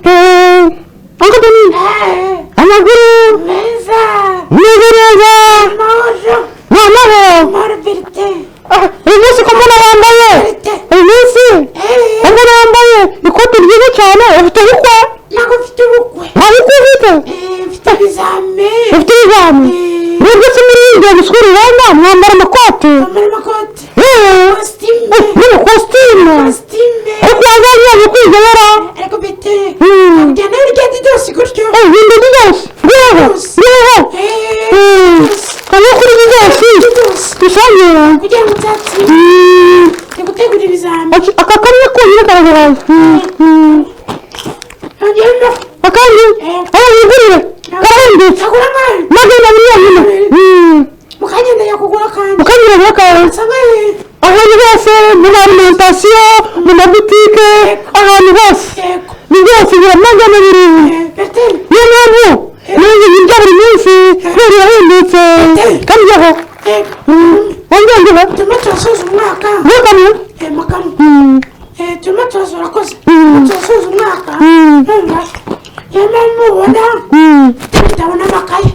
Uncle Tony, amakuru meza meze neza amahoro ni amahoro. Amahoro Bertin. Ah, uyu munsi ko mbona wambaye Bertin. Uyu munsi ko mbona wambaye ikote ryiza cyane, ufite ubukwe? Ntabwo mfite ubukwe. Nta bukwe ufite? Mfite ibizame. Ufite ibizami? Mwebwe se muri ibyo gusura Rwanda mwambara amakote? Bambara amakote. Kositime. N'amakositimu. Kositime. Ariko wazajya kwigabara. Ariko Bertin, ujyana urya didosi gutyo. Ibintu byose rweho rweho. Kaba kuri byose. Didosi. Dusangira. Kugira ngo nzatsinde ndi gutegura ibizame. Aka kamwe konyine karagaragara. Hanyuma Akandi aho wigurire karahendutse. Kagura angahe? 200 yonyine. Mu kanya ndajya kugura kandi. Ukagira ngo kawe. Nsanga hehe? Ahantu hose, mu alimentation, mu mabutike, ahantu hose. Ni byose bira 200. Bertin. Niyo mpamvu n'ibyo birya buri munsi kubera birahendutse kandi byaho. Wongera Turimo turasoza umwaka. ntukamwe. Makamu. Turimo turasoza, urakoze. Turimo turasoza umwaka. Numva niyo mpamvu ubona ibitabo n'amakaye.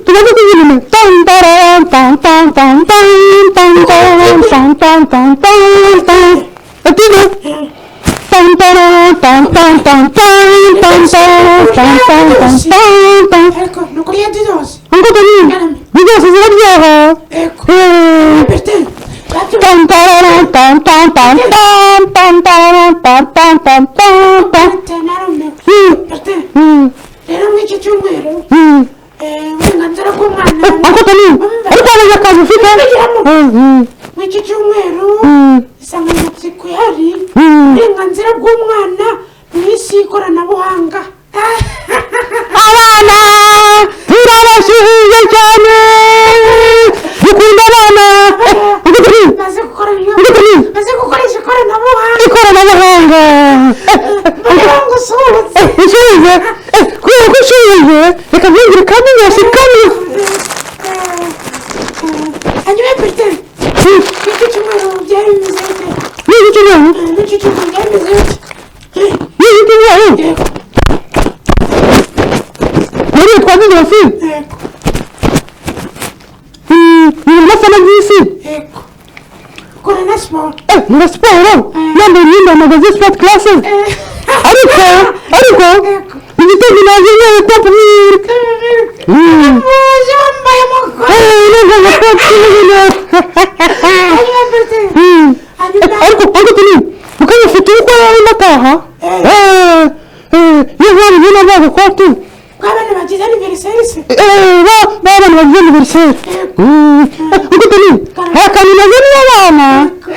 Tumaze kubyina tan taran tan tan tan tan tan tan tan tan tan tan tan atibe tan taran tan tan tan tan tan tan tan tan tan tan tan. Ariko ni ukurya didosi. Uncle Tony, ni byose ziraryoha. Yego. Bertin. Tan taran tan tan tan tan tan taran tan tan tan tan tan. Bertin, narumiwe. Bertin, rero muri iki cyumweru uburenganzira bw'umwana. Uncle Tony, ariko hari akazi ufite? Muri iki cyumweru insanganyamatsiko ihari, uburenganzira bw'umwana mu isi y'ikoranabuhanga. Abana turabasuhuje cyane, dukunda abana. Uncle Tony, maze gukora Uncle Tony, maze gukoresha ikoranabuhanga. Ikoranabuhanga. Mbona ngo usuhutse. Usuhuje kubera ko usuhuje, reka nkubwire kandi yose kamwe. Hanyuma Bertin, muri iki cyumweru byari bimeze bite? N'iki cyumweru? Muri iki cyumweru byari bimeze bite? N'iki cyumweru? Yego. Muri twagize hasi. Yego. Ni amasaha y'isi. Yego. Ukora na siporo? Muri siporo yambaye imyenda magaze sport classes. Ariko igitego naje nyewe kwa pumilk. Uje wambaye amakoti. Nubwo amakote n'ibintu. Hanyuma Bertin, hanyuma Ariko tuni mukanya ufite uko yari mataha. Iyo bari bino bago kote. Bw'abana bagize anniversaire se? Ba bana bagize anniversaire. Uko tuni hakani nazo ni abana.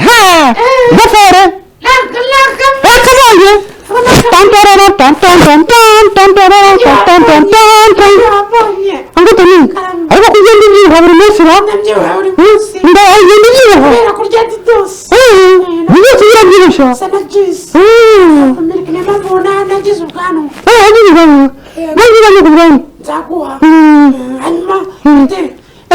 Ha! Gafore. Akabaye. Tan tarara tan tan tan tan tan tarara tan tan tan tan tan. Wabonye. Uncle Tony, ariko kugenda ubyibuha buri munsi ra? Ndabyibuha buri munsi. Ndagenda ubyibuha. Kubera kurya didosi. Ni byose birabyibushya. Sa na juice. Milk, niyo mpamvu ubona nagize ubwanwa. Wagize ubwanwa. Nagize ubwanwa. Nzaguha. Hanyuma Bertin,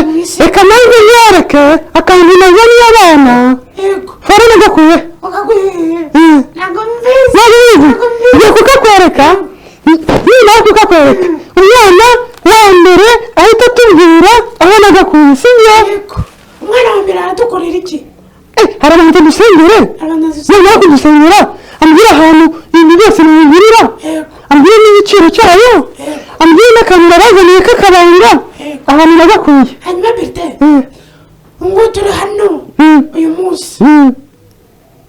mu isi Reka nanjye nyereke akantu nazaniye abana. Yego. Fara nagakuye. Wakaguye. Ntabwo mbizi. Ntabwo ubizi. Ngiye kukakwereka. Nimara kukakwereka, umwana wa mbere ahita atubwira aho nagakuye, sibyo? Yego. Umwana wa mbere aradukorera iki? Hari abantu dusengere. Arabanza. Nimara kudusengera ambwira ahantu ibintu byose bibigurira, ambwira n'igiciro cyayo, ambwira n'akantu nabazaniye k'akabanga ahantu nagakuye. Hanyuma Bertin, ngo turi hano uyu munsi,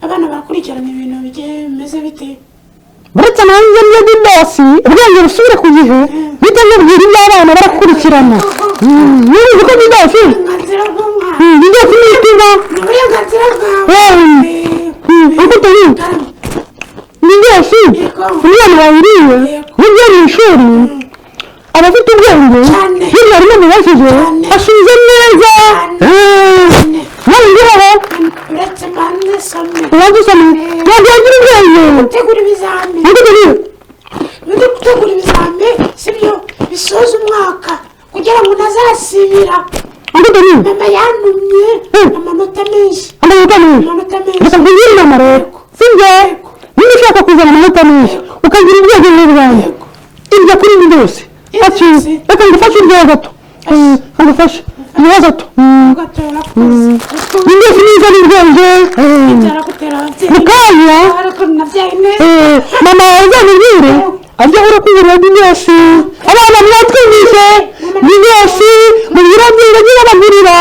abana barakurikirana ibintu bigiye bimeze bite? Uretse nanjye ndya didosi, ubwenge busubire ku gihe, bite mubwira iby'abana barakurikirana. Niba uko didosi Uburenganzira bw'umwana. Didosi ni itima. Ni uburenganzira bwawe. Uko turi didosi, umwana wayiriye n'ibyo mu ishuri aba afite ubwenge. Cyane. Iyo mwarimu amubajije asubiza neza. Nawe ndiho. Uretse mbanze some. Ubanza usome, ntabwo wagira ubwenge. Gutegura ibizami. Gutegura. Ndi gutegura ibizami, sibyo, bisoza umwaka kugira ngo ntazasibira. Gutegura. Mama yantumye amanota menshi. Amanota menshi. Amanota menshi. Reka nkugire inama rero, sibyo? Niba ushaka kuzana amanota menshi ukagira ubwenge n'ubwanjye, irya kuri ibi byose. Ati reka ngufashe uryeho gato. Ngufashe uryeho gato. Ugatora kose. Ibi byose niza n'ubwenge. Byara gutera ababyeyi. Mu kanya Ariko nabyaye neza. Mama wawe uzamubwire ajya ahora akugurira byose. Abana mwatwumvise, ni byose mubwira ababyeyi bajye babagurira,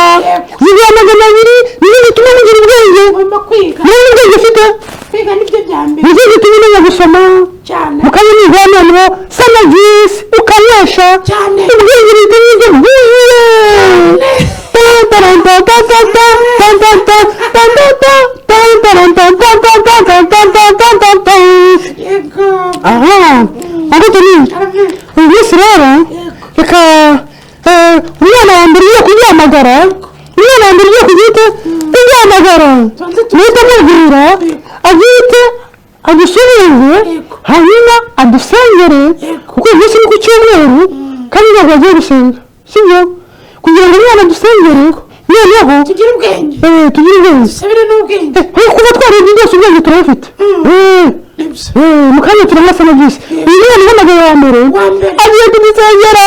zigura 200, nibyo bituma mugira ubwenge. Ugomba kwiga. Niba ubwenge ufite. Kwiga nibyo bya mbere. Nibyo bituma umenya gusoma. Cyane. Mukanya nigwa noneho sanagisi ukanywesha. Cyane. Ubwenge buhita buza bwuzuye. Yego. Aha, ariko ni uyu munsi rero, reka umwana wa mbere ugiye kuguhamagara, umwana wa mbere ugiye kugira kuguhamagara, uhita amubwira agihite agusubize, hanyuma adusengere, kuko uyu munsi ni ku cyumweru kandi ntabwo bagiye gusenga, sibyo? Kugira ngo umwana adusengere noneho tugire ubwenge. Tugire ubwenge. Dusabire n'ubwenge. Kuba twarebye byose, ubwenge turabufite. Mu kanya turamwasa na byinshi. Uyu mwana uhamagaye wa mbere agiye kudusengera.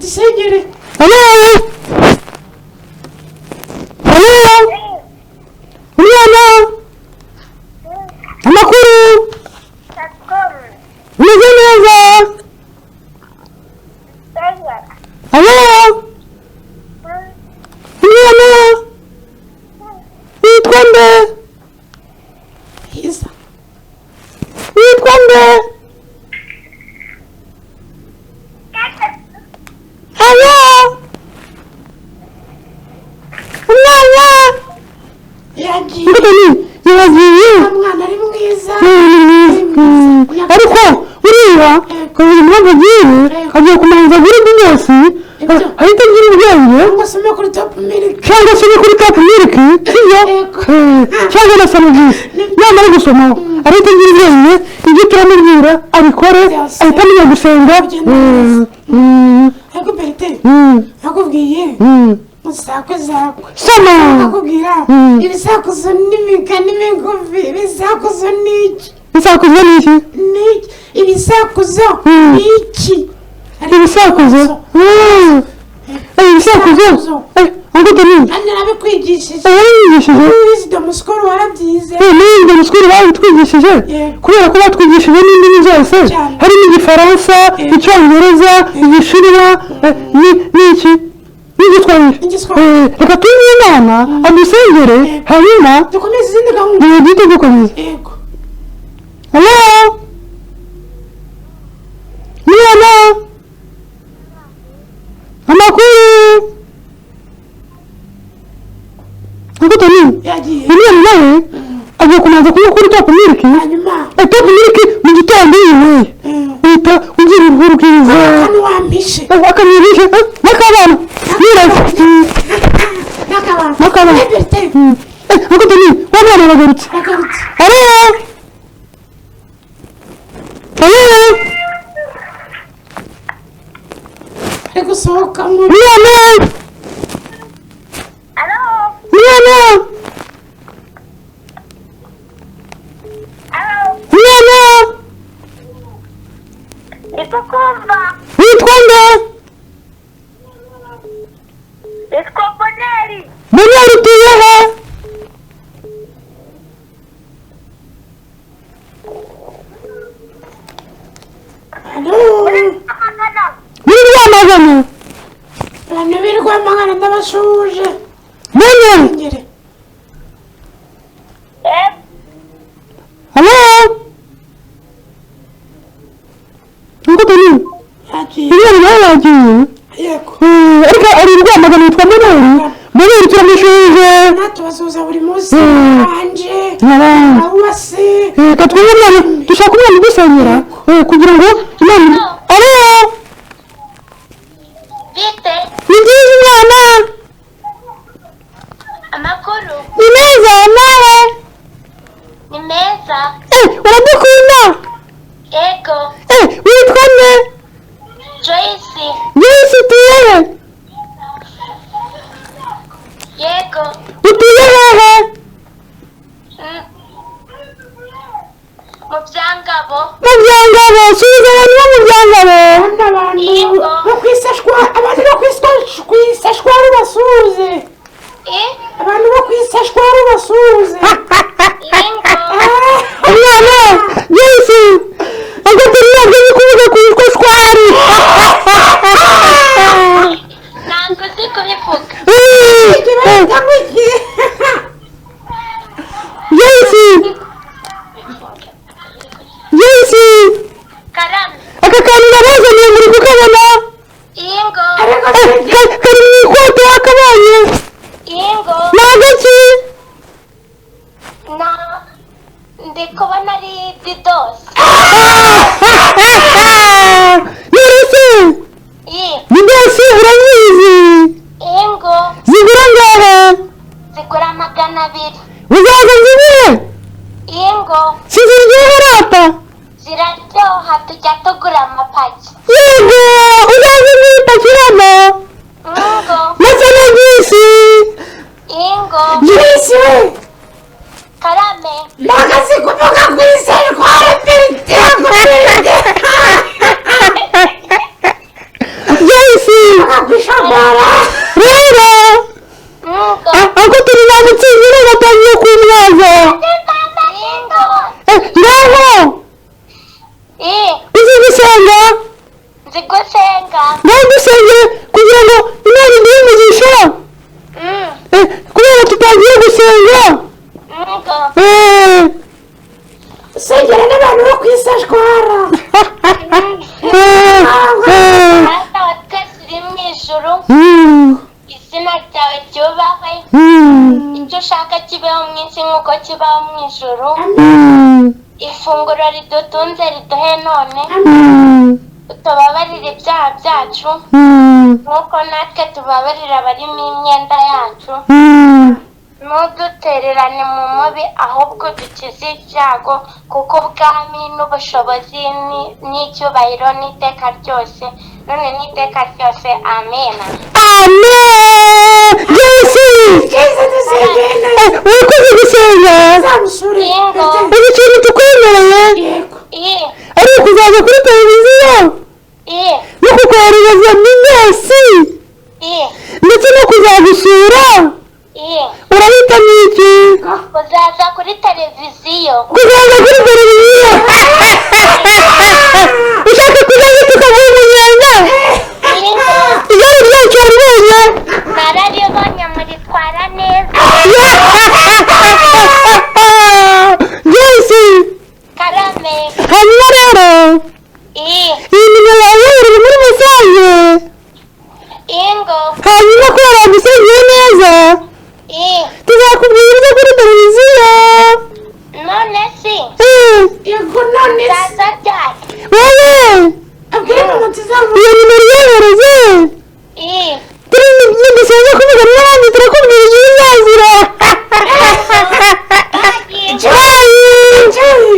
Dusengere. Alo, alo, umwana, amakuru? Umeze neza? Alo, umwana, witwa nde? Iza. Witwa nde? Alo, umwana. Yagiye. Imbuto ni yagiye. Umwana ari mwiza. Ariko uriya kubera impamvu agiye, agiye kumanza agura indi yose, ahita agira ubwenge. Cyangwa se kuri Top Milk. Cyangwa se kuri Top Milk, sibyo? Cyangwa na sanogisi namara gusomaho arahita agira ubwenge. Ibyo turamubwira abikore, ahita amenya gusenga. Ariko Berite, nakubwiye musakwe zakwe. Soma. Nakubwira ibisakuzo n'imigani migufi. Ibisakuzo ni iki? Ibisakuzo ni iki? Ni iki? Ibisakuzo ni iki? Ibisakuzo. Ibisakuzo. Ngo ni Kandi nabikwigishije. Yarabigishije. Muri Wisdom School warabyize. Muri Wisdom School babitwigishije kubera ko batwigishije n'indimi zose, harimo igifaransa, icyongereza, igishinwa, n'iki n'igiswahili. Reka tuze umwana adusengere, hanyuma dukomeze izindi gahunda. Duhite dukomeza. Yego. Alo, mwana, amakuru? Imbuto ni Yagiye. Umwana nawe agiye kumanza kunywa kuri Top Milk. Hanyuma Top Milk mu gitondo uyinyweye uhita ugira uruhu rwiza. Akantu wampishe. Akamwirishe n'akabana niraze. N'akabana. N'akabana. Berite. Imbuto ni wa mwana aragarutse. Aragarutse. Alo, alo. Ari gusohoka mu Mwana, mwana, mwana. Ndikukumva. Witwa nde? Nitwa Boneri. Boneri, utuye he? Alo. Amagana. Muri Rwamagana. Abantu b'i Rwamagana ndabasuhuje. Boneri. Ngere. Alo. Imbuto ni Yagiye. Umwana nawe yagiye. Yego. Ariko ari i Rwamagana, yitwa Boneri. Boneri, turamushuje. Natubasuhuza buri munsi. Anje. N'abandi. Awase. Reka twumve umwana, dushaka umwana udusengera kugira ngo Imana. Alo. Bite. Ni byiza, umwana. Yego. Utuye hehe? Mu Byangabo. Mu Byangabo, subiza abantu bo mu Byangabo. Abantu bo kwisashwa, abantu bo kwisashwa basuze. Abantu bo kwisashwa basuze. Umwana Yesu agatari ntabwo kuvuga ku ishwari. Ntabwo uzi kubivuga. Yesu Yesu Karame. Aka kantu nabazaniye muri kukabona? Ingo. Kari mu ikote wakabonye? Ingo. Ni agaki? Na ndi kubona ari didosi. None didosi urazizi? Ingo. Zigura angahe? Zigura 200. Uzaza nzigure? Ingo. Siziryoha rata? Ziraryoha, tujya tugura amapaki. Yego, uzaze n'ipaki hano. Ingo. Ndetse na juice. Ingo. Juice. Karame. Nagazi kuvuga ku iseshwari mfite. Juice. Rero. Ako turi bamutsinze rero batangiye kumwaza. Ingo. Ngaho. Uzi gusenga? Nzi gusenga. Ngaho dusenge kugira ngo Imana iduhe umugisha. Kubera tutagiye gusenga. Sengera n'abantu bo kwisashwara. Data wa twese uri mu ijuru, izina ryawe ryubahwe, icyo ushaka kibeho mu isi nk'uko kibaho mu ijuru. Ifunguro ridutunze riduhe none, utubabarire ibyaha byacu nk'uko natwe tubabarira abarimo imyenda yacu, ntudutererane mu mubi ahubwo dukize ibyago, kuko ubwami n'ubushobozi n'icyubahiro n'iteka ryose, none n'iteka ryose. Amen. Amen. Yesu urakoze gusenga. Ubu ikintu tukwemereye ari ukuzaza kuri televiziyo no kukoherereza minesi ndetse no kuzagusura. Urahitamo iki? Kuzaza kuri televiziyo. Kuzaza kuri televiziyo. Ushaka kuzaza tukaguha umunyenga? Igare ryacu waribonye? Nararibonye, muritwara neza. Yesu. Karame. Hanyuma rero iyi nimero yawe yohereze muri mesaje. Ingo. Hanyuma kubera bagusengeye neza tuzakubwira ibyo kuri televiziyo. None si Yego none si wowe iyo nimero iyohereze. Turi nidusoza kuvugana n'abandi turakubwira igihe uzazira.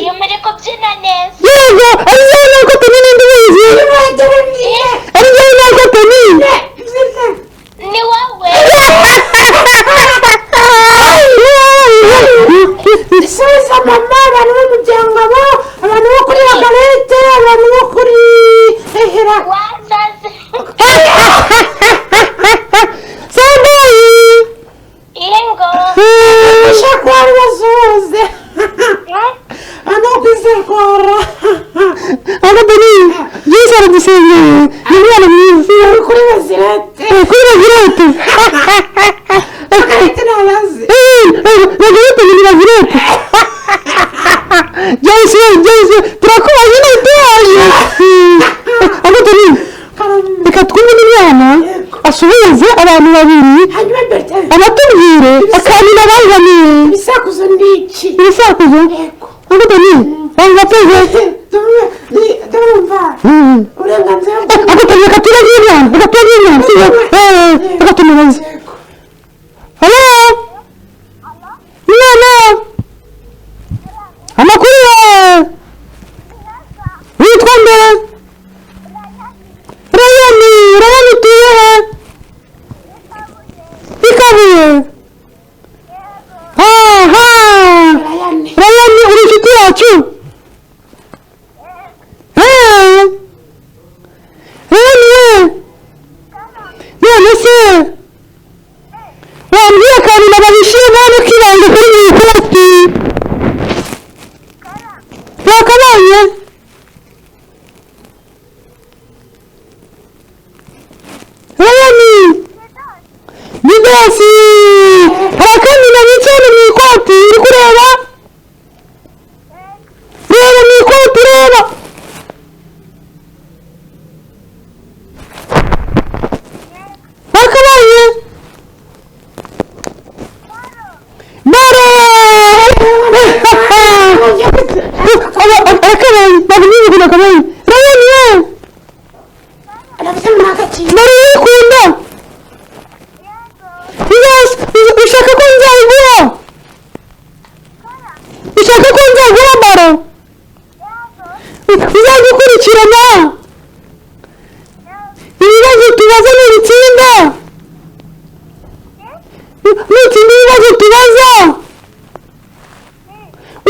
Iyo muri kubyina neza. Yego, ari jyewe nako Toni n'indi ubizi. Ari jyewe nako Toni. Ni wowe. Isubiza mama, abantu bo mu Byangabo, abantu bo kuri Lagarete, abantu bo kuri Hehera. Wasaze. Sambayi. Ingo. Ishakwari basuhuze. Abantu bo kwisashwara. Ako Toni, Yesu aradusengeye. Ni umwana mwiza. Kuri Bazirete. Kuri Bazirete. Lagarete ntabazi. Lagarete ni Bazirete. Yesu, Yesu, turakubaye nyine tubaye. Ako Toni, reka twumve n'umwana asuhuze abantu babiri, abatubwire akantu nabazaniye. Ibisakuzo ni iki? Ibisakuzo? Ako Toni, banza Ndumva uburenganzira bwe. Ako Toni, reka turebe umwana, reka turebe umwana, sibyo? Reka tumubaze. Halo? Mwana? Amakuru yawe? Witwa nde? Rayani, Rayani utuye he? I Kabuye. wacu. None se wambwiye akantu nabahishiye nta n'ukibanga kuri iyi koti wakabonye? Rayani Didasi, hari akandi nabitse hano mu ikoti, uri kureba? Reba mu ikoti, reba. Wakabonye? Bare! Arakabonye, ntabwo nzi ukuntu akabonye. Rayani we! Nari uyikunda? Ushaka ko nzayigura? Ushaka ko nzagura baro? Uzajya ukurikirana ibibazo tubaza nubitsinda? Nutsinda ibibazo tubaza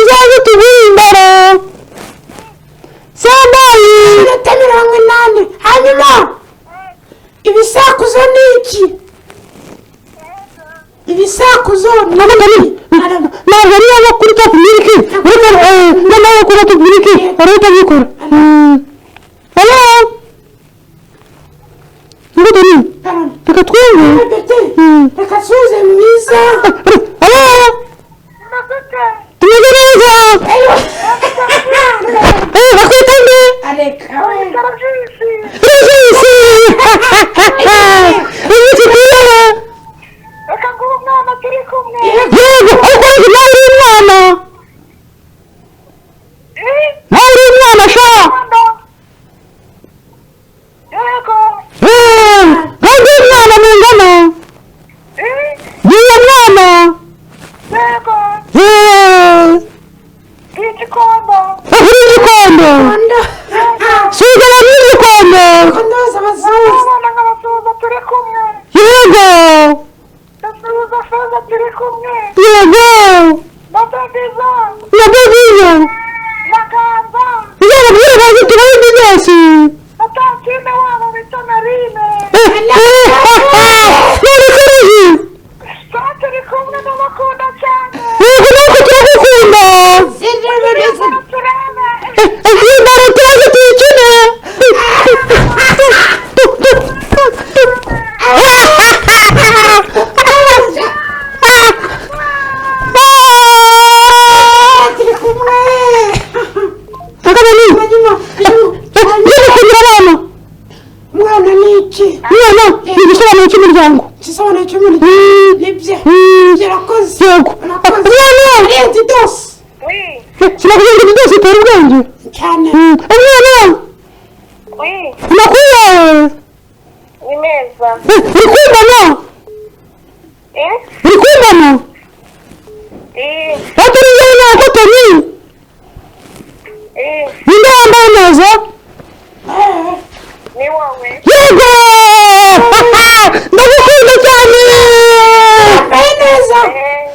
uzaze tugure imbaro. Sambayi 80. Hanyuma ibisakuzo ni iki? Ibisakuzo ntabwo ari abo kuri Top Milk, n'abo kuri Top Milk barahita bikora. Hello, reka twumve. Reka suze mwiza. Hello, tumeze neza. Bakwita nde? Regisi. Regisi tuyehe? Yego, ariko nawe uri umwana. Nawe uri umwana sha. Ntabwo uri umwana mungana. Ngiye mwana. Uri igikombe. Suza abantu igikombe. Yego. Yego. Yego. Uzababwire baze tubahe bizinesi. None se Regi? Yego, natwe turagukunda. Imbaro turaze tuyikine. Umwana ni iki? Umwana ni igisobanuro cy'umuryango. Igisobanuro cy'umuryango. Nibyo. Urakoze. Yego. Umwana. Ariya Didosi. Sinakubwiye ngo Didosi itera ubwenge. Cyane. Umwana. Amakuru yawe? Ni meza. Uri kumbona? Uri kumbona? Atari njyewe nakotoye. Ninde wambaye neza? Ni wowe. Yego! Ndagukunda cyane! Wambaye neza!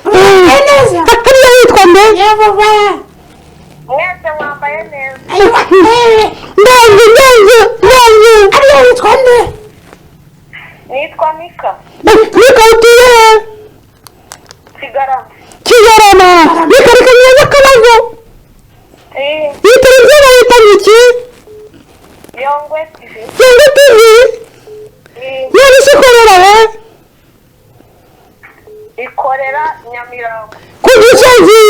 Wambaye neza! Hariya witwa nde? Yego we! Mwese mwambaye neza. Ndanze, ndanze, ndanze! Hariya witwa nde? Nitwa Mika. Mika utuye he? Kigarama. Kigarama! Mika reka neza akabazo. Iyi televiziyo bayita ngo iki? Yongwe TV. Yongwe TV? None se ikorera he? Ikorera Nyamirambo. Ku Gisozi!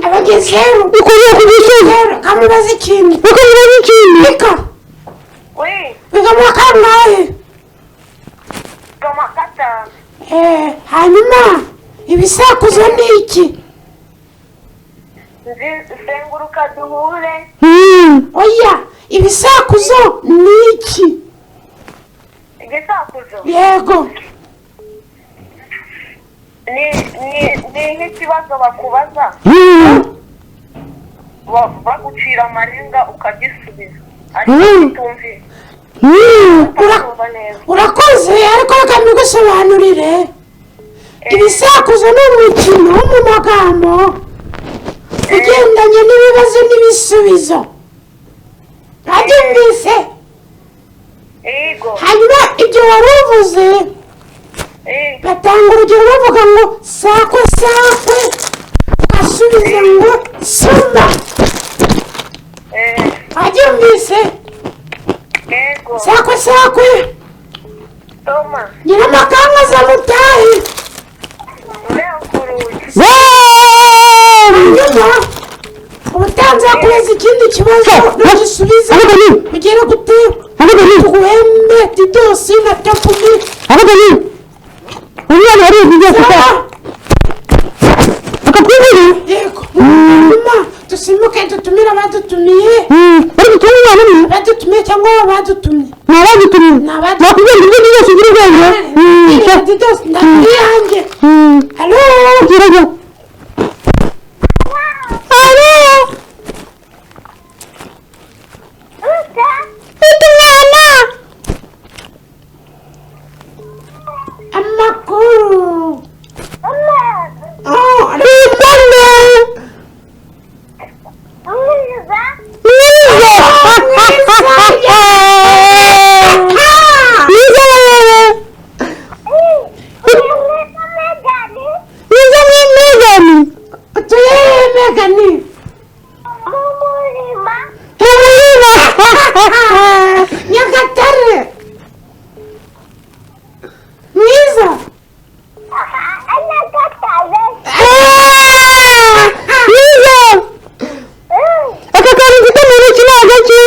Abagezeru. Ikorera ku Gisozi. Kamubaza ikintu. Ukamubaza ikintu. Mika. Oui. Wiga mu wa kangahe? Wiga mu wa gatanu. Hanyuma ibisakuzo ni iki? Zenguruka duhure. Oya, ibisakuzo ni iki? Igisakuzo? Yego. Ni nk'ikibazo bakubaza. Bagucira amarenga ukagisubiza. Ariko utumvise. Urakoze, ariko reka mbigusobanurire. Ibisakuzo ni umukino wo mu magambo. Ugendanye n'ibibazo n'ibisubizo. Wabyumvise? Yego. Hanyuma ibyo wari uvuze, batanga urugero bavuga ngo sakwe sakwe, ugasubiza ngo soma. Wabyumvise? Yego. Sakwe sakwe. Soma. Nyiramakanga za mutahi. Urankuruye. Hanyuma ubutanzi hakubaza ikindi kibazo, nugisubiza ugere gute? Tuguhembe didosi na tapumi. Umwana warize byose. Sawa. Akatwibiri. Yego, hanyuma dusimuke dutumire abadutumiye. Bari gutumira umwana umwe. Abadutumiye cyangwa abadutumye? Ni abadutumye. Ni abadutumye. Nakubwira ngo ibyo byose ugira ubwenge. Didosi ndakuyange. Halo. Gira. Alo. Mfite umwana. Amakuru. Oh, Witwa nde? Mwiza. Mwiza. Mwiza wewe. Mwiza Megani. Mwiza ni Megani. Utuye Megani? Mu murima. Mu murima. Nyagatare. Mwiza. Nyagatare. Ah! Mwiza. Aka kantu mfite mu ntoki ni agaki?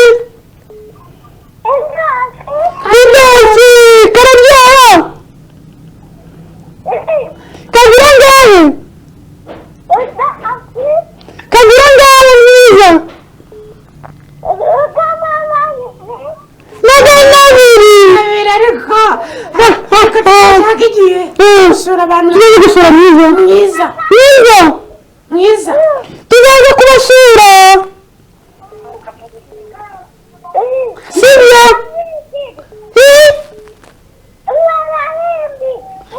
Intoki. Intoki. Kararyoha. Kagura angahe? Intoki. Kagura angahe mwiza? 200. Abiri, ariko ariko igihe gusura abantu. Tuzaza gusura mwiza. Mwiza. Mwiza. Mwiza. Tuzaza kubasura. Sibyo? Eh?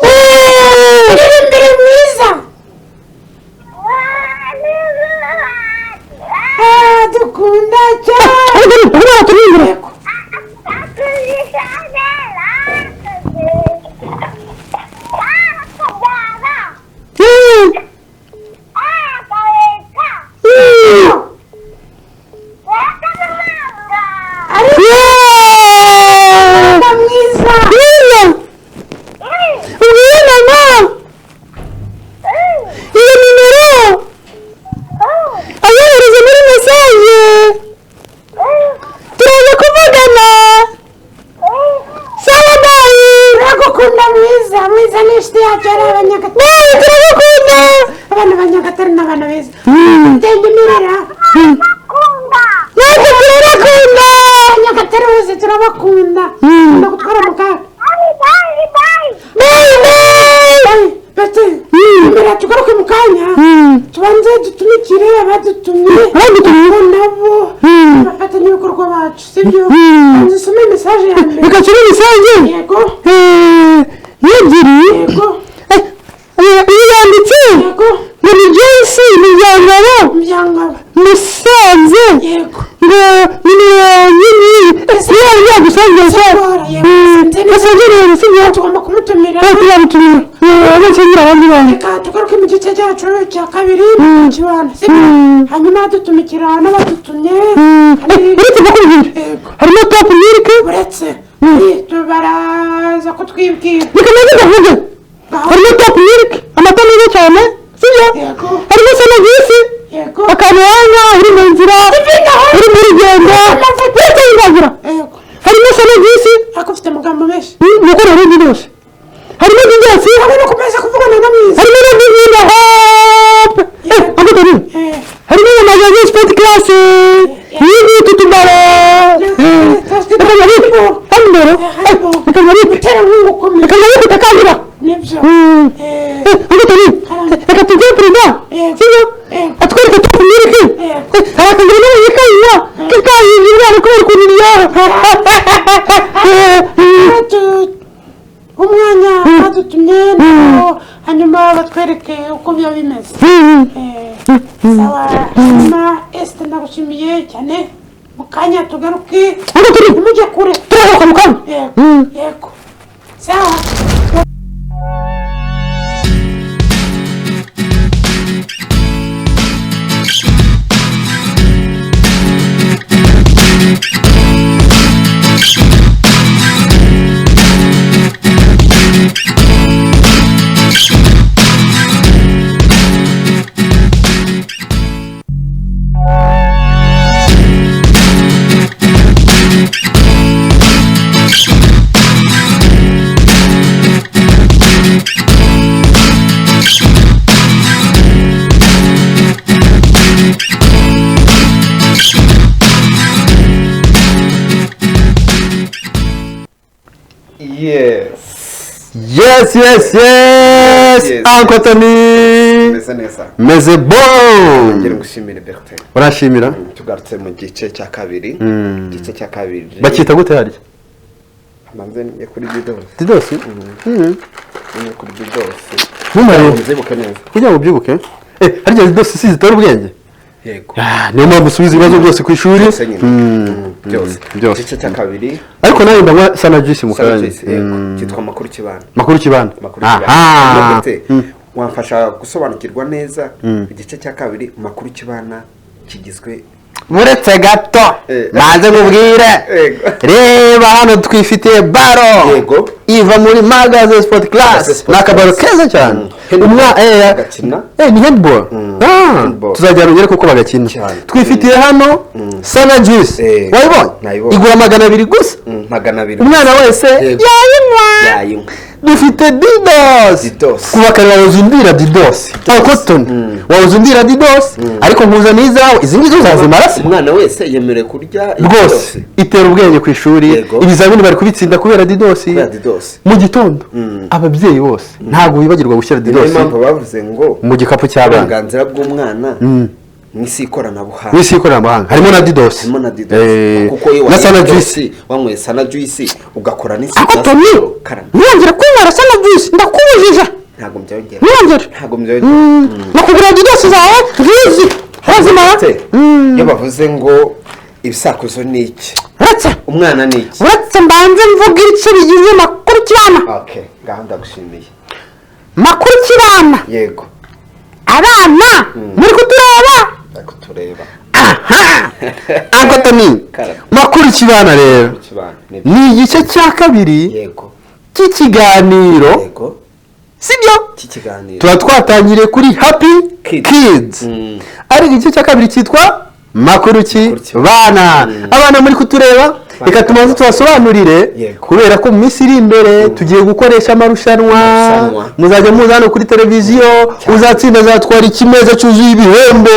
Eh! Iririmbire mwiza. Ah, dukunda cyane. Ariko ni umwana turirimbira. Yego. Eh! Eh! Ariko Yeah! mwiza. Mwiza. Ubwire mama iyo nimero ayohereze muri message, turaza kuvugana. Sawa, bye. Turagukunda mwiza. Mwiza ni inshuti yacu, ari abanyagatare. Bye, turagukunda. Abana ba Nyagatare ni abana beza. Tengemerera. Natwe turabakunda. Nyagatare bose turabakunda. Ukunda gutwara mu kaga. Bye bye. Bete mbere tugaruke mu kanya, tubanze dutumikire abadutumye. Abadutumye. Bo nabo abafatanyabikorwa bacu, sibyo? Banza usome message ya mbere. Reka nsome message. Yego. Ebyiri. Yego. Iyi yanditse Yego. ngo ni Joyce Miryango Umuryango. Musanze. Yego. Ngo nimero yanjye ni niyo yagusangiza. Siporo, yego. Sinzi neza. Musanze rero, sibyo? Tugomba kumutumira. Tuzamutumira abasangira abandi bantu. Reka tugaruke mu gice cyacu cya kabiri kibana, sibyo? Hanyuma dutumikira n'abadutumye. Uretse bakubwira, Yego. harimo Top Milk. Uretse baraza kutwibwira. Reka naze ndavuge. Harimo Top Milk, amata meza cyane, sibyo? Yego. Harimo Sanavisi. Yego. Akantu wanywa uri mu nzira, uri mu rugendo, uretse wibagura. Yego. Harimo Sanavisi. Ariko ufite amagambo menshi. Nuko rero ni byose, harimo byose. Hamwe no kumeza kuvugana na mwiza. Harimo na Divina Hope, aho turi. Harimo na Magasin Sport Class y'ibi tutubara. Reka nyabike hano, reka nyabike. Umuterankunga ukomeye. Reka nyabike takambira. Nibyo. Aho turi, reka tujye perezida, sibyo? Atwereke Top Milk. Hari akagira n'abanyikayiwa kikayiza umwana kubera ukuntu iryoha. Umwanya badutumye nabo, hanyuma Uzatwereke uko biba bimeze. Sawa, hanyuma Esther, ndagushimiye cyane. Mu kanya tugaruke, ntimujye kure. Turagaruka mu kanya. Yego, yego, sawa. Yes. Yes. Yes. Uncle Tony. Meze neza. Meze bon. Ngira ngushimire, Bertin. Urashimira? Tugarutse mu gice cya kabiri. Igice cya kabiri. Bakita gute harya? Manze ni kuri Didos. Didosi? Ni kuri Didos. Ntumare. Nzibuke neza. Kugira ngo ubyibuke. Harya Didosi si zitera ubwenge? Yego. Ah, niyo mpamvu usubiza ibibazo byose ku ishuri. Byose nyine. Byose. Byose. Igice cya kabiri. Ariko nawe ndanywa sana juice mu kanya. Service, yego. Cyitwa Makuru Kibana. Makuru Kibana. Makuru Kibana. Aha. Bertin, wamfasha gusobanukirwa neza igice cya kabiri, Makuru Kibana kigizwe? Buretse gato. Maze nkubwire. Yego. Reba hano, twifitiye baro. Yego. Iva muri Magaze Sport Magaze Class. Sport Ni akabaro Class. keza cyane. Handball. Bagakina. Ni handball. Handball. Tuzajyana ugere kuko bagakina. Cyane. Twifitiye hano Sana Juice. Wayibonye? Nayibonye. Igura 200 gusa. 200. Umwana wese Yego. yayinywa. Yayinywa. Dufite Didos. Didos. Kuva kare wahoze undira Didos. Cotton. Wahoze undira Didos. Ariko nkuzaniye izawe. Izi ngizo uzazimara se? Umwana wese yemerewe kurya? Rwose itera ubwenge ku ishuri. Yego. Ibizamini bari kubitsinda kubera Didosi. Kubera Didosi. Mu gitondo ababyeyi bose ntabwo bibagirwa gushyira Niyo Didosi mpamvu bavuze ngo mu gikapu cy'abana. uburenganzira bw'umwana mu isi y'ikoranabuhanga. Mu isi y'ikoranabuhanga harimo na Didosi. Harimo na Didosi, kuko iyo na Sana wanyweye Juice. Didosi, wanyweye Sana Juice ugakora n'isi. Ako Tony, ntiwongere kunywera Sana Juice, ndakubujije. Ntabwo mbyongera. Ntiwongere. Ntabwo mbyongera. Nakugura Didosi zawe ngizi, urazimara. Ndetse iyo bavuze ngo ibisakuzo ni iki? Uretse. Umwana ni iki? Uretse mbanze mvuga ibice bigize Makuru Kibana. Okay, ngaho ndagushimiye. Makuru Kibana. Yego. Abana muri kutureba? Bari kutureba. Aha, Uncle Tony. Karame. Makuru Kibana rero Kibana ni ni igice cya kabiri yego cy'ikiganiro. Yego. Sibyo? Cy'ikiganiro. Tuba twatangiriye kuri Happy Kids. Kids, ariko igice cya kabiri cyitwa Makuru Ki Bana. Abana muri kutureba, reka tubanze tubasobanurire, Yego. kubera ko mu minsi iri imbere tugiye gukoresha amarushanwa. Amarushanwa. Muzajya muza hano kuri televiziyo, uzatsinda azatwara ikimeza cyuzuye ibihembo.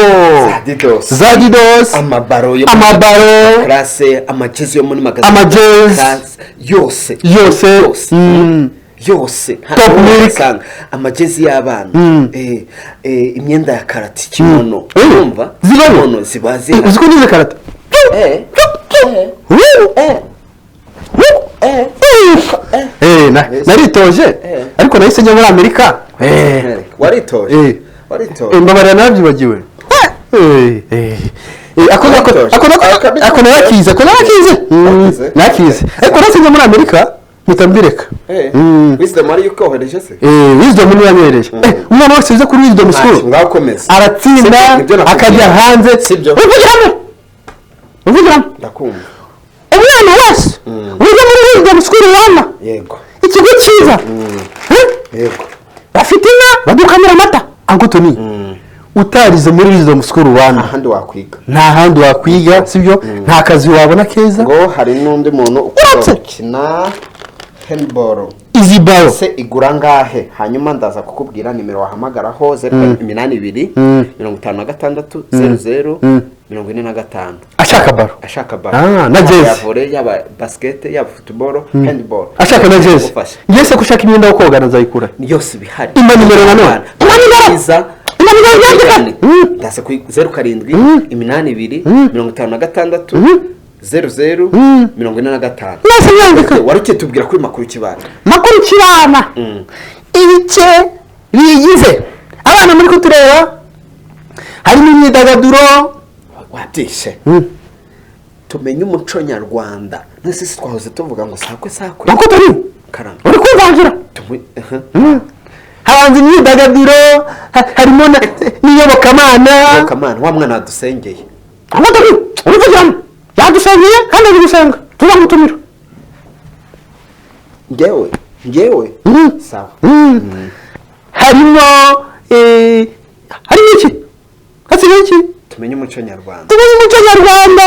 Za Didos. Za Didos. Amabaro yo Amabaro. classe, amajezi yo muri magazine. Amajezi. Classe, yose. Yose. Yose. Yose. Top Milk. Usanga amajezi y'abana, imyenda ya karate, kimono. Urumva? Zibamo. Kimono ziba zihari. Uzi ko nize karate? Naritoje, ariko nahise njya muri Amerika. Waritoje? Waritoje? Mbabarira, narabyibagiwe. Ako nako Waritoje. ako nako ako narakize, ako narakize. Wakize? Nakize, ariko nahise njya muri Amerika mpita mbireka. Wisdom ariyo ukohereje se? Wisdom niyo yanyohereje. Umwana wese wize kuri Wisdom School Ngaho komeza. aratsinda. Sibyo, nibyo nakubwiye. Akajya hanze. Sibyo. Uvugiramo, uvugiramo. Ndakumva. Umwana wese wiga muri Wisdom School Rwanda, ikigo cyiza. Yego. Bafite inka, badukamira amata. Uncle Tony, utarize muri Wisdom School Rwanda, ahandi wakwiga? Nta handi wakwiga, sibyo? Nta kazi wabona keza. Ngo hari n'undi muntu ukunda Uretse. gukina handball. Izi baro Se igura ngahe? Hanyuma ndaza kukubwira nimero wahamagaraho: 0782 56 00 45. Ashaka baro. Ashaka baro. Ah, na jezi. Yaba volley, yaba basket, yaba football, handball. Ashaka na jezi. Gufasha. Ngese ko ushaka imyenda yo kogana, nzayikura. Yose ibihari. Impa nimero nanone. Impa nimero. Iza. Impa nimero yandika. Ndaza kuri 07 82 56 00 45. Mwese mwandika. Wari ukitubwira kuri Makuru Kibana. Makuru Kibana, ibice Biyigize abana muri kutureba, harimo imyidagaduro. Wabyishe. Tumenye umuco nyarwanda. Nese si twahoze tuvuga ngo sakwe sakwe? Uko turi Karame. Uri kumvangira. Habanza imyidagaduro, harimo n'iyobokamana. Iyobokamana, wa mwana wadusengeye. Urivugiramo yadusengeye kandi ari gusenga, tuzamutumira. Ngewe sawa. Harimo harimo iki? Hasigaye iki? Tumenye umuco nyarwanda. Tumenye umuco nyarwanda.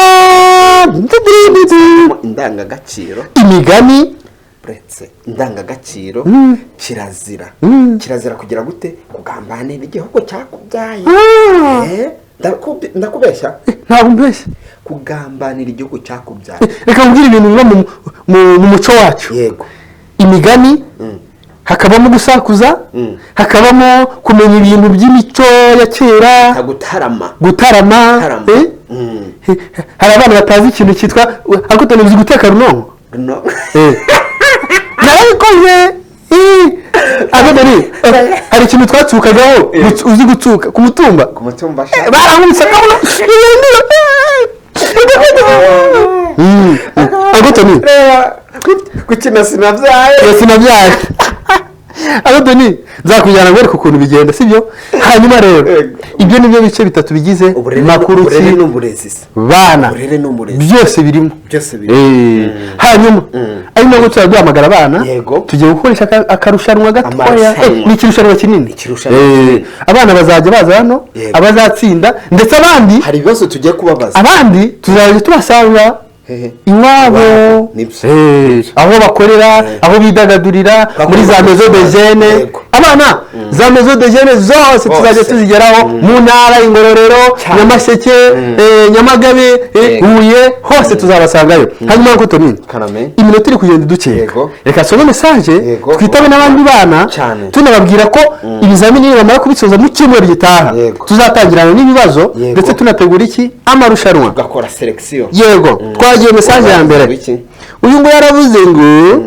Indangagaciro, imigani, uretse indangagaciro, kirazira. Kirazira kugira gute? Kugambanira igihugu cyakubyaye. Ndakubeshya? Ntabwo mbeshya. Kugambanira igihugu cyakubyaye. Reka nkubwire ibintu biba mu muco wacu. Yego. Imigani, hakabamo gusakuza, hakabamo kumenya ibintu by'imico ya kera, gutarama. Gutarama. Hari abana batazi ikintu cyitwa, ariko utazi guteka runonko. Narabikoze. Hari ikintu twatsukagaho, uzi gutsuka ku mutumba. Ku mutumba. Barankubise akabona. Agotoni. Gukina sinabyaye. Sinabyaye. Agotoni, nzakujyana ngwereke ukuntu bigenda, sibyo? Hanyuma rero ibyo nibyo bice bitatu bigize makuru n'uburezi. Bana. Uburere n'uburezi. Byose birimo. Byose birimo. Hanyuma ari nabwo turaduhamagara abana, tugiye gukoresha akarushanwa gatoya. Ni ikirushanwa kinini. Abana bazajya baza hano, abazatsinda ndetse abandi hari ibibazo tugiye kubabaza. Abandi tuzajya tubasanga iwabo, aho bakorera, aho bidagadurira, muri za maison de jeunes. Abana za maison de jeunes zose tuzajya tuzigeraho mu ntara, Ingororero, Nyamasheke, Nyamagabe, Huye, hose tuzabasangayo. Hanyuma ngo Tonini, iminota iri kugenda idukeka, reka some message twitabe n'abandi bana, tunababwira ko ibizamini bamara kubisoza mu cyumweru gitaha tuzatangirana n'ibibazo, ndetse tunategura iki amarushanwa, tugakora selection. Yego. Twagiye message ya mbere. Uyu ngo yaravuze ngo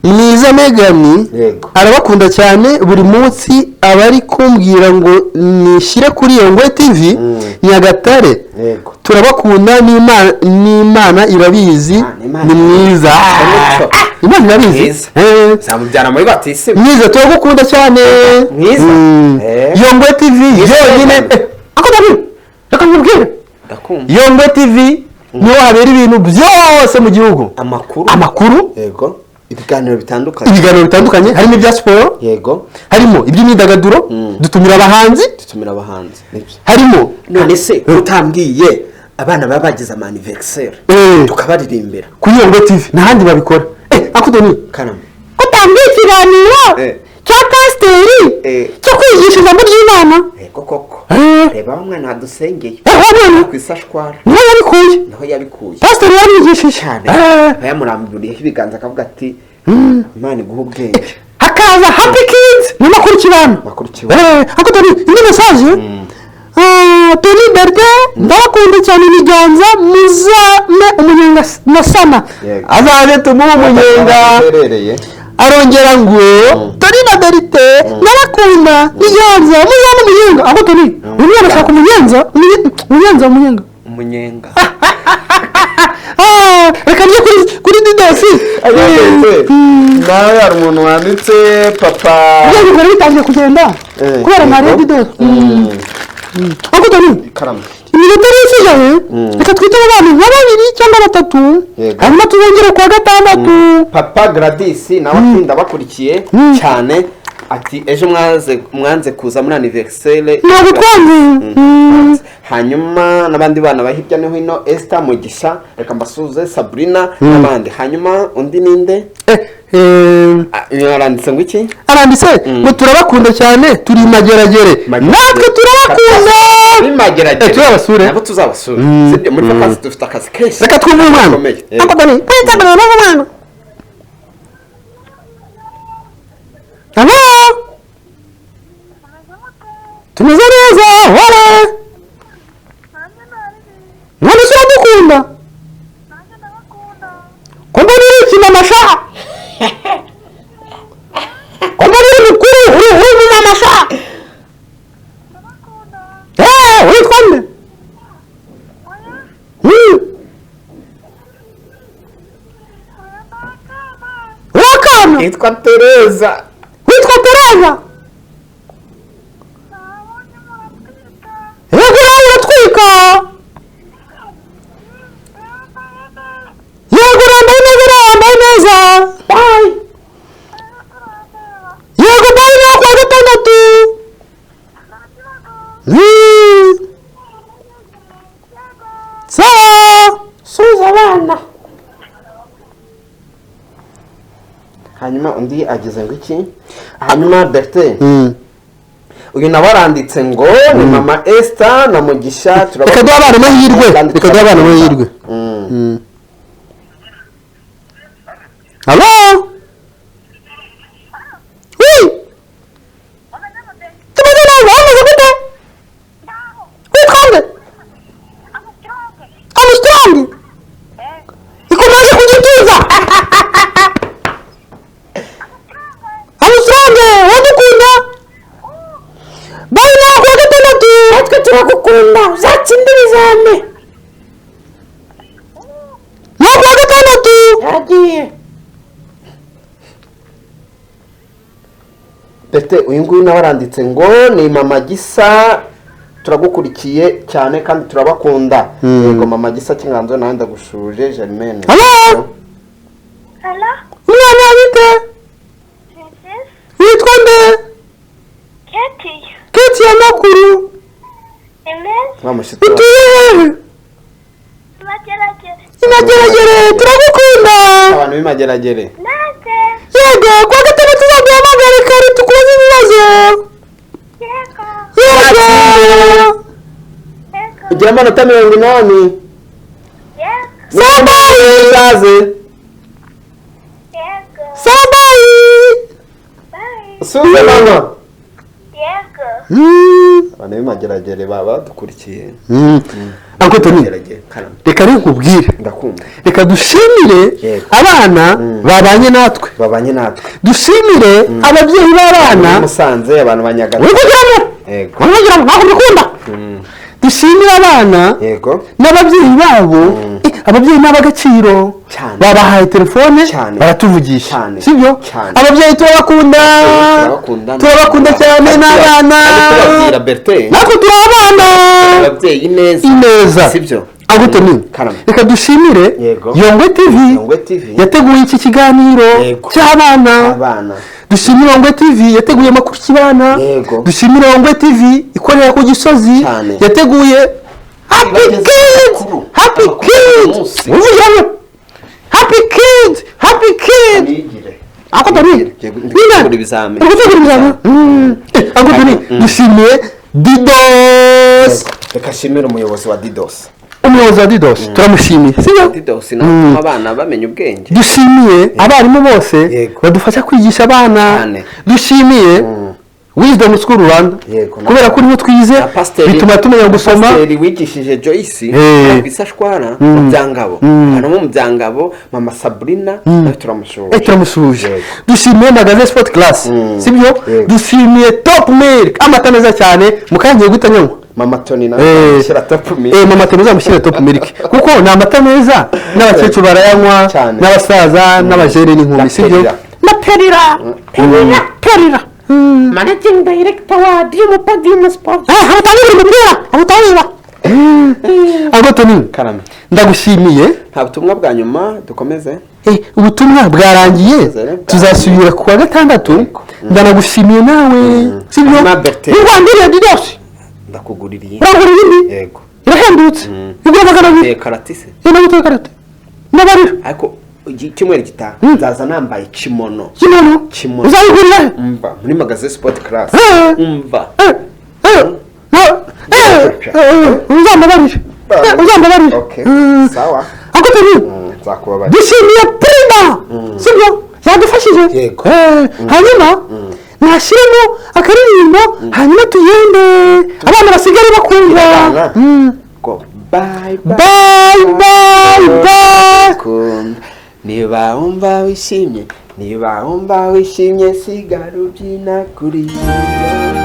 Mwiza Megani arabakunda cyane, buri munsi abari kumbwira ngo nishyire kuri Yongwe TV Nyagatare. Turabakunda n'Imana irabizi, ni mwiza. Imana irabizi. Zamubyara muri batisi. Mwiza turagukunda cyane. Mwiza. Yongwe TV yonyine. Ako ndabi. Reka nkubwire. Yongwe TV niho habera ibintu byose mu gihugu. Amakuru. Yego. Ibiganiro bitandukanye. Ibiganiro bitandukanye, harimo ibya siporo. Yego. Harimo iby'imyidagaduro, dutumira abahanzi. Harimo none se utambwiye abana baba bagize ama anniversaire tukabaririmbira kuri Yongwe TV n'ahandi babikora. Akudoni. Karame. Utambwiye ikiganiro cya pasiteri cyo kwigisha ijambo ry'Imana. Yego koko. Reba umwana adusengeye. Ku isashwara. Niho yabikuye. Pasiteri yarigishije cyane. Bayamuramburiye ibiganza akavuga ati Imana iguhe ubwenge. Hakaza Happy Kids ni makuru kibana. Akudoni indi message. Tony Bertin ndabakunda cyane, ibiganza muzame umunyenga na sana. Azaze tumuhe umunyenga. Arongera ngo Tony na Bertin ndabakunda ibiganza muzame umunyenga. Aho Tony uyu mwana ashaka umunyenza, umunyenza. Umunyenga. Reka njye kuri Didosi. Nawe hari umuntu wanditse papa. Ibyo bitangiye kugenda kubera nka Didosi. Akudoni. Iminota isigaye reka twitabe abantu nka babiri cyangwa batatu, hanyuma tuzongere kuwa gatandatu. Papa Gladys nawe atinda bakurikiye cyane, ati ejo mwanze kuza muri anniversaire. Ntabwo twanze. Hanyuma n'abandi bana bahirya no hino, Esther Mugisha, reka mbasuze, Sabrina n'abandi. Hanyuma undi ninde? Aranditse ngo iki? Aranditse ngo turabakunda cyane, turi mageragere. Natwe turabakunda. Turi mageragere. Tuzabasure. Nabo tuzabasure. Sibyo, muri vacances dufite akazi kenshi. Reka twumve umwana. Akudoni, kwitabira n'umwana. Alo. Tumeze neza, wale. None se uradukunda? Ko mbona uri ikimamasha? Ko mbona uri mukuru? Yitwa Tereza. Witwa Tereza? Yego, nawe uratwika. Yego, urambaye neza, nawe wambaye neza. Bye. Yego, bye, nawe kuwa gatandatu. Sawa. Subiza abana. Hanyuma undi ageze ngo iki? Hanyuma Bertin, uyu nawe aranditse ngo ni mama Esther na Mugisha. Reka duhe abana amahirwe. Kandi Reka duhe abana amahirwe. Allo? Oui. Tumeze neza, wameze gute? Witwa nde? Armstrong. Ikomeje ku gituza. Armstrong, wadukunda? Bye, nawe kuwa gatandatu. Natwe turagukunda, uzatsinde ibizami. Nawe kuwa gatandatu. Yagiye. Bertin, uyu nguyu nawe aranditse ngo ni mama Gisa, turagukurikiye cyane kandi turabakunda. Yego, mama Gisa Kinganzo, nawe ndagushuje. Germaine. Allo? Hello? Umwana, bite? Princess? Witwa nde? Katie. Keti ya makuru. Amen. Wa mushyitsi wa- Utuye hehe? Mageragere. Imageragere, turagukunda. Abantu b'imageragere. Nanjye. Yego, kuwa gatandatu uzaduhamagare kare tukubaze ibibazo. Yego. Yego. Yego. Ugira amanota 80. Yego. Sabayi. Ikaze. Yego. Sabayi. Bye. Suze mama. Yego. Abantu b'imageragere baba badukurikiye. Uncle Tony, Mageragere, karame. reka rero nkubwire. Ndakumva. Reka dushimire Yego. abana babanye natwe. Babanye natwe. Dushimire ababyeyi b'abana. Abantu Musanze, abantu ba Nyagatare. Uri kugira ngo Yego. uri kugira ngo ntabwo mbikunda. Dushimire abana Yego. n'ababyeyi babo. Ababyeyi ni ab'agaciro. Cyane. Babahaye telefone Cyane. baratuvugisha. Cyane. Sibyo? Cyane. Ababyeyi turabakunda. Turabakunda. Turabakunda cyane n'abana. Tubabwira, Bertin, Natwe turi abana. ababyeyi neza. Ineza. Sibyo? Uncle Tony, Karame. reka dushimire Yego. Yongwe TV Yongwe TV. yateguye iki kiganiro Yego. cy'abana. Abana. Dushimire Yongwe TV yateguye amakuru kibana. Yego. Dushimire Yongwe TV ikorera ku Gisozi Cyane. yateguye Happy Ibagezaho Kids. amakuru. Happy Amakuru ya buri Kids. munsi. Uvugiramo Happy Kids, Happy Kids. Nigire. Uncle Tony, Yego, ndi gutegura ibizami. Uri gutegura ibizami. Uncle Tony, dushimiye Didos. Reka nshimire umuyobozi wa Didos. Umuyobozi wa Didos turamushimiye, sibyo? Didos nawe atuma abana bamenya ubwenge. Dushimiye abarimu bose Yego. badufasha kwigisha abana. Cyane. Dushimiye Wisdom School Rwanda Yego. kubera ko niho twize, Na pasiteri, bituma tumenya gusoma. Pasiteri wigishije Joyce ku Isashwara mu Byangabo, hano mu Byangabo, mama Sabrina nawe turamushuje. Turamusuhuje. Yego. Dushimiye Magasin Sport Class, sibyo? Yego. Dushimiye Top Milk, amata meza cyane mukangiye guhita nyanywa. Mama Tony nawe shyira Top Milk. Mama Tony uzamushyire Top Milk kuko ni amata meza, n'abakecuru barayanywa, Cyane. n'abasaza n'abajene n'inkumi, sibyo? Perira. Na Perira, Perira, Perira, managing director wa Dream Podium Sport. Abatangira umupira, abatangira. Uncle Tony, Karame. ndagushimiye. Nta butumwa bwa nyuma dukomeze? Ubutumwa bwarangiye, tuzasubira ku wa gatandatu. Ndanagushimiye nawe, sibyo? Hanyuma Bertin. Urwandiriye Didos. Ndakuguririye. Uragura ibindi? Yego. Irahendutse, igura 200. Karate se? Naguteye karate n'abarira. Ariko icyumweru gitaha nzaza nambaye kimono. Kimono? Kimono. Uzayigurira he? Umva, muri Magasin Sport Class. Umva. Uzambabarire. Uzambabarire. Okay. Sawa. Uncle Tony, Nzakubabarira. dushimiye Prida, sibyo? Yadufashije. Yego. Hanyuma nashyiremo akaririmbo, hanyuma tugende, abana basigare bakumva. Abana. Go bye bye. Bye bye bye. Kunda. Niba wumva wishimye, niba wumva wishimye, sigara ubyina kuri iyo.